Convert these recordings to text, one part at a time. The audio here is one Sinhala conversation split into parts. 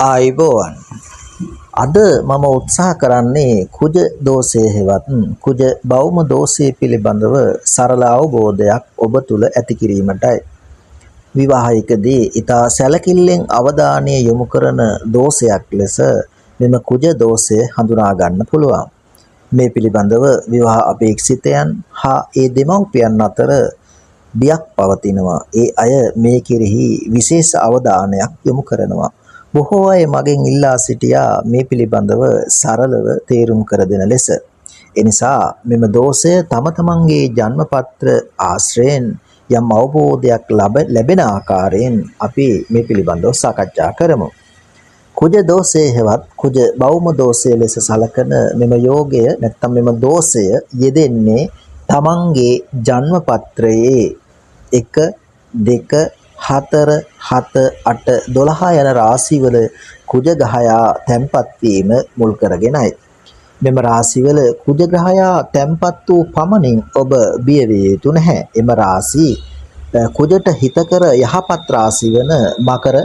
ආයුබෝවන්. අද මම උත්සාහ කරන්නේ කුජ දෝෂය හෙවත් කුජ බෞම දෝෂය පිළිබඳව සරල අවබෝධයක් ඔබ තුල ඇති කිරීමටයි. විවාහයකදී ඉතා සැලකිල්ලෙන් අවධානය යොමු කරන දෝෂයක් ලෙස මෙම කුජ දෝෂය හඳුනා ගන්න පුළුවන්. මේ පිළිබඳව විවාහ අපේක්ෂිතයන් හා ඒ දෙමව්පියන් අතර බියක් පවතිනවා. ඒ අය මේ කෙරෙහි විශේෂ අවධානයක් යොමු කරනවා. බොහෝ අය මගෙන් ඉල්ලා සිටියා මේ පිළිබඳව සරලව තේරුම් කර දෙන ලෙස. එනිසා මෙම දෝෂය තම තමන්ගේ ජන්මපත්‍ර ආශ්‍රයෙන් යම් අවබෝධයක් ලැබෙන ආකාරයෙන් අපි මේ පිළිබඳව සාකච්ඡා කරමු. කුජ දෝෂය හෙවත් කුජ බෞම දෝෂය ලෙස සලකන මෙම යෝගය නැත්නම් මෙම දෝෂය යෙදෙන්නේ තමන්ගේ ජන්මපත්‍රයේ 1 2 4 7 8 12 යන රාශිවල කුජ ග්‍රහයා තැන්පත් වීම මුල් කරගෙනයි. මෙම රාශිවල කුජ ග්‍රහයා තැන්පත් වූ පමණින් ඔබ බිය විය යුතු නැහැ. එම රාශි කුජට හිතකර යහපත් රාශි වන මකර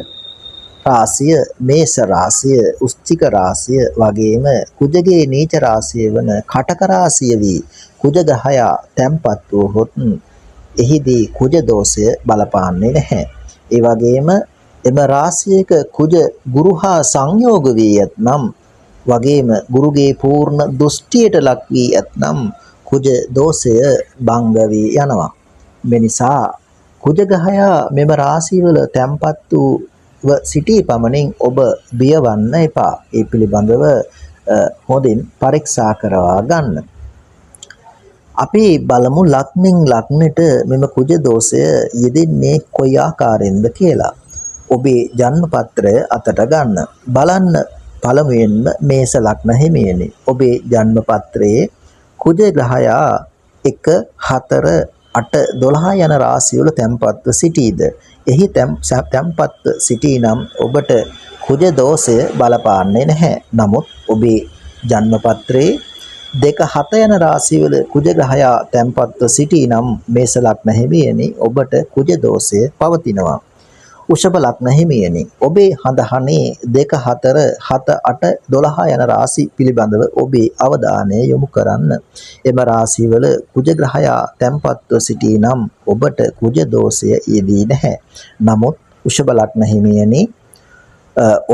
රාශිය, මේෂ රාශිය, වෘශ්චික රාශිය වගේම කුජගේ නීච රාශිය වන කටක රාශිය වී කුජ ග්‍රහයා තැන්පත් වූහොත් එහිදී කුජ දෝෂය බලපාන්නේ නැහැ. ඒ වගේම එම රාශියක කුජ ගුරු හා සංයෝග වී ඇතනම් වගේම ගුරුගේ පූර්ණ දෘෂ්ටියට ලක් වී ඇතනම් කුජ දෝෂය භංග වී යනවා. මේ නිසා කුජ ග්‍රහයා මෙම රාශිවල තැන්පත් වූ සිටී පමණින් ඔබ බියවන්න එපා. ඒ පිළිබඳව හොඳින් පරීක්ෂා කරවා ගන්න. අපි බලමු ලග්නෙන් ලග්නෙට මෙම කුජ දෝෂය යෙදෙන්නේ කොයි ආකාරයෙන්ද කියලා. ඔබේ ජන්මපත්‍රය අතට ගන්න. බලන්න පළමුවෙන්ම මේෂ ලග්න හිමියනි. ඔබේ ජන්මපත්‍රයේ කුජ ග්‍රහයා 1 4 8 12 යන රාශිවල තැන්පත්ව සිටීද? එහි තැන්පත්ව සිටී නම් ඔබට කුජ දෝෂය බලපාන්නේ නැහැ. නමුත් ඔබේ ජන්මපත්‍රයේ 2 7 යන රාශිවල කුජ ග්‍රහයා තැන්පත්ව සිටී නම් මේෂ ලග්න හිමියනි ඔබට කුජ දෝෂය පවතිනවා. වෘෂභ ලග්න හිමියනි ඔබේ හඳහනේ 2 4 7 8 12 යන රාශි පිළිබඳව ඔබේ අවධානය යොමු කරන්න. එම රාශිවල කුජ ග්‍රහයා තැන්පත්ව සිටී නම් ඔබට කුජ දෝෂය යෙදී නැහැ. නමුත් වෘෂභ ලග්න හිමියනි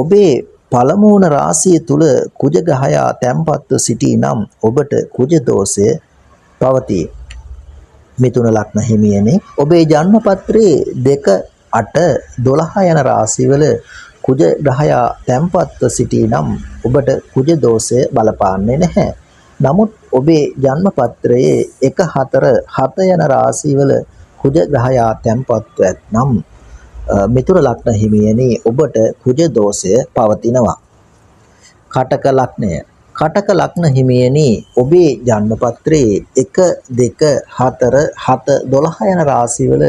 ඔබේ පළමු වන රාශිය තුල කුජ ග්‍රහයා තැන්පත්ව සිටී නම් ඔබට කුජ දෝෂය පවතී. මිථුන ලග්න හිමියනි ඔබේ ජන්මපත්‍රයේ 2 8 12 යන රාශිවල කුජ ග්‍රහයා තැන්පත්ව සිටී නම් ඔබට කුජ දෝෂය බලපාන්නේ නැහැ. නමුත් ඔබේ ජන්මපත්‍රයේ 1 4 7 යන රාශිවල කුජ ග්‍රහයා තැන්පත්ව ඇතනම් මිථුන ලග්න හිමියනි ඔබට කුජ දෝෂය පවතිනවා. කටක ලග්නය. කටක ලග්න හිමියනි ඔබේ ජන්මපත්‍රයේ 1 2 4 7 12 යන රාශිවල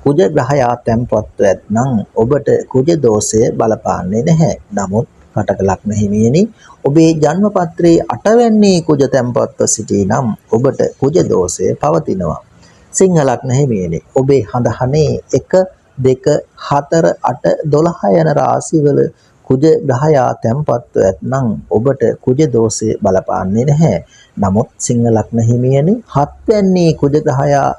කුජ ග්‍රහයා තැන්පත්ව ඇතනම් ඔබට කුජ දෝෂය බලපාන්නේ නැහැ. නමුත් කටක ලග්න හිමියනි ඔබේ ජන්මපත්‍රයේ 8 වැන්නේ කුජ තැන්පත්ව සිටී නම් ඔබට කුජ දෝෂය පවතිනවා. සිංහ ලග්න හිමියනි ඔබේ හඳහනේ 1 2 4 8 12 යන රාශිවල කුජ ග්‍රහයා තැන්පත්ව ඇතනම් ඔබට කුජ දෝෂය බලපාන්නේ නැහැ. නමුත් සිංහ ලග්න හිමියනි 7 වැන්නේ කුජ ග්‍රහයා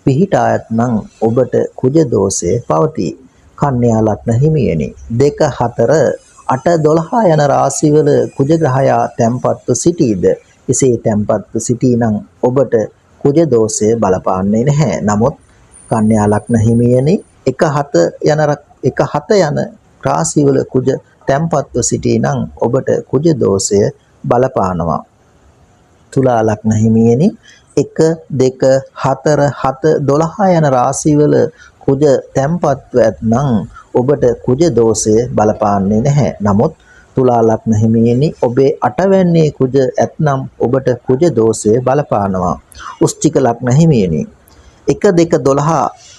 පිහිටා ඇතනම් ඔබට කුජ දෝෂය පවතී. කන්‍යා ලග්න හිමියනි 2 4 8 12 යන රාශිවල කුජ ග්‍රහයා තැන්පත්ව සිටීද? එසේ තැන්පත්ව සිටී නම් ඔබට කුජ දෝෂය බලපාන්නේ නැහැ. නමුත් කන්‍යා ලග්න හිමියනි 1 7 යන 1 7 යන රාශිවල කුජ තැන්පත්ව සිටී නම් ඔබට කුජ දෝෂය බලපානවා. තුලා ලග්න හිමියනි 1 2 4 7 12 යන රාශිවල කුජ තැන්පත්ව ඇතනම් ඔබට කුජ දෝෂය බලපාන්නේ නැහැ. නමුත් තුලා ලග්න හිමියනි ඔබේ 8 වැන්නේ කුජ ඇතනම් ඔබට කුජ දෝෂය බලපානවා. වෘශ්චික ලග්න හිමියනි 1 2 12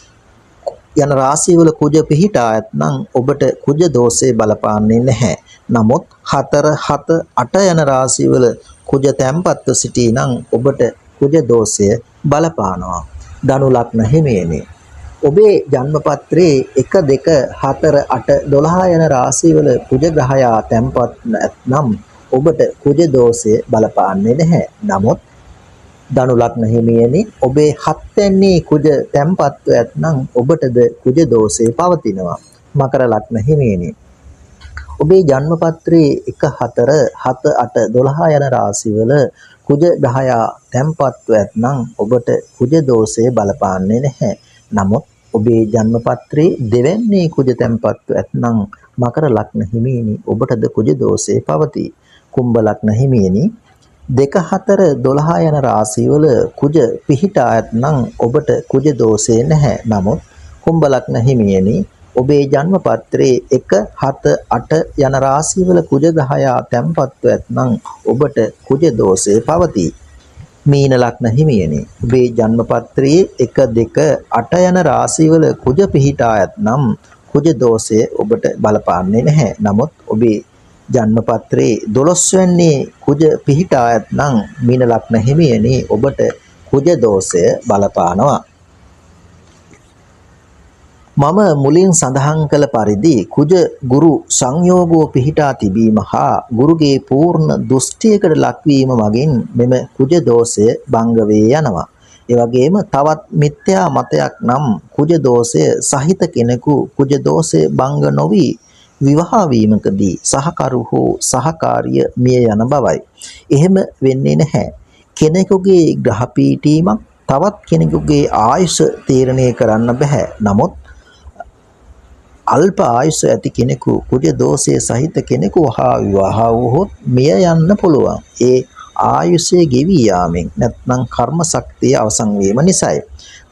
යන රාශිවල කුජ පිහිටා ඇතනම් ඔබට කුජ දෝෂය බලපාන්නේ නැහැ. නමුත් 4 7 8 යන රාශිවල කුජ තැන්පත්ව සිටී නම් ඔබට කුජ දෝෂය බලපානවා. ධනු ලග්න හිමියනි ඔබේ ජන්මපත්‍රයේ 1 2 4 8 12 යන රාශිවල කුජ ග්‍රහයා තැන්පත් නැත්නම් ඔබට කුජ දෝෂය බලපාන්නේ නැහැ. නමුත් ධනු ලග්න හිමියනි, ඔබේ හත්වැනි කුජ තැන්පත්ව ඇත්නම් ඔබටද කුජ දෝෂය පවතිනවා. මකර ලග්න හිමියනි, ඔබේ ජන්මපත්‍රයේ 1 4 7 8 12 යන රාශිවල කුජ ග්‍රහයා තැන්පත්ව ඇත්නම් ඔබට කුජ දෝෂය බලපාන්නේ නැහැ. නමුත් ඔබේ ජන්මපත්‍රයේ දෙවැන්නේ කුජ තැන්පත්ව ඇත්නම් මකර ලග්න හිමියනි, ඔබටද කුජ දෝෂය පවතී. කුම්භ ලග්න හිමියනි, 2 4 12 යන රාශිවල කුජ පිහිටා ඇත්නම් ඔබට කුජ දෝෂය නැහැ. නමුත් කුම්භ ලග්න හිමියනි, ඔබේ ජන්මපත්‍රයේ 1 7 8 යන රාශිවල කුජ ග්‍රහයා තැන්පත්ව ඇත්නම් ඔබට කුජ දෝෂය පවතී. මීන ලග්න හිමියනි, ඔබේ ජන්මපත්‍රයේ 1 2 8 යන රාශිවල කුජ පිහිටා ඇත්නම් කුජ දෝෂය ඔබට බලපාන්නේ නැහැ. නමුත් ඔබේ ජන්මපත්‍රයේ 12 වැනි කුජ පිහිටා ඇත්නම් මීන ලග්න හිමියනි, ඔබට කුජ දෝෂය බලපානවා. මම මුලින් සඳහන් කළ පරිදි කුජ ගුරු සංයෝගෝ පිහිටා තිබීම හා ගුරුගේ පූර්ණ දෘෂ්ටියකට ලක්වීම මගින් මෙම කුජ දෝෂය භංග වේ යනවා. ඒ වගේම තවත් මිත්‍යා මතයක් නම් කුජ දෝෂය සහිත කෙනෙකු කුජ දෝෂය භංග නොවි විවාහ වීමකදී සහකරු හෝ සහකාරිය මිය යන බවයි. එහෙම වෙන්නේ නැහැ. කෙනෙකුගේ ග්‍රහ පීඨීමක් තවත් කෙනෙකුගේ ආයුෂ තීරණය කරන්න බෑ. නමුත් අල්ප ආයුෂ ඇති කෙනෙකු කුජ දෝෂය සහිත කෙනෙකු හා විවාහ වුවහොත් මිය යන්න පුළුවන්. ඒ ආයුෂය ගෙවී යාමෙන් නැත්නම් කර්ම ශක්තිය අවසන් වීම නිසායි.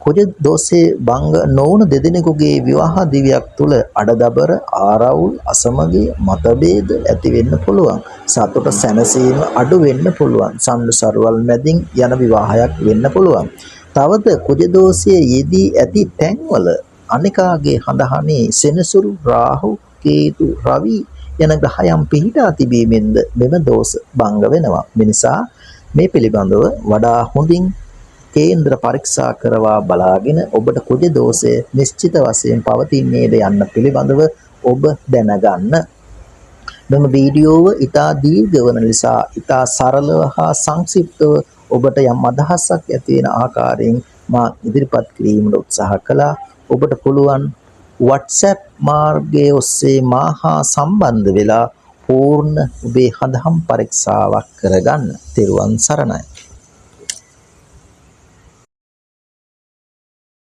කුජ දෝෂයේ භංග නොවන දෙදෙනෙකුගේ විවාහ දිවියක් තුළ අඩදබර, ආරවුල්, අසමගිය, මතභේද ඇති වෙන්න පුළුවන්. සතුට සැනසීම අඩු වෙන්න පුළුවන්. සම්ඩු සරුවල් මැදින් යන විවාහයක් වෙන්න පුළුවන්. තවද කුජ දෝෂයේ යෙදී ඇති තැන්වල අනිකාගේ හඳහනේ සෙනසුරු, රාහු, කේතු, රවි යන ග්‍රහයන් පිහිටා තිබීමෙන්ද මෙම දෝෂ භංග වෙනවා. මේ නිසා මේ පිළිබඳව වඩා හොඳින් කේන්ද්‍ර පරීක්ෂා කරවා බලාගෙන ඔබට කුජ දෝෂය නිශ්චිත වශයෙන් පවතින්නේද යන්න පිළිබඳව ඔබ දැනගන්න. මෙම වීඩියෝව ඉතා දීර්ඝ වන නිසා ඉතා සරලව හා සංක්ෂිප්තව ඔබට යම් අදහසක් ඇති වෙන ආකාරයෙන් මා ඉදිරිපත් කිරීමට උත්සාහ කළා. ඔබට පුළුවන් WhatsApp මාර්ගයේ ඔස්සේ මා හා සම්බන්ධ වෙලා පූර්ණ ඔබේ හඳහම් පරීක්ෂාවක් කරගන්න. තෙරුවන් සරණයි.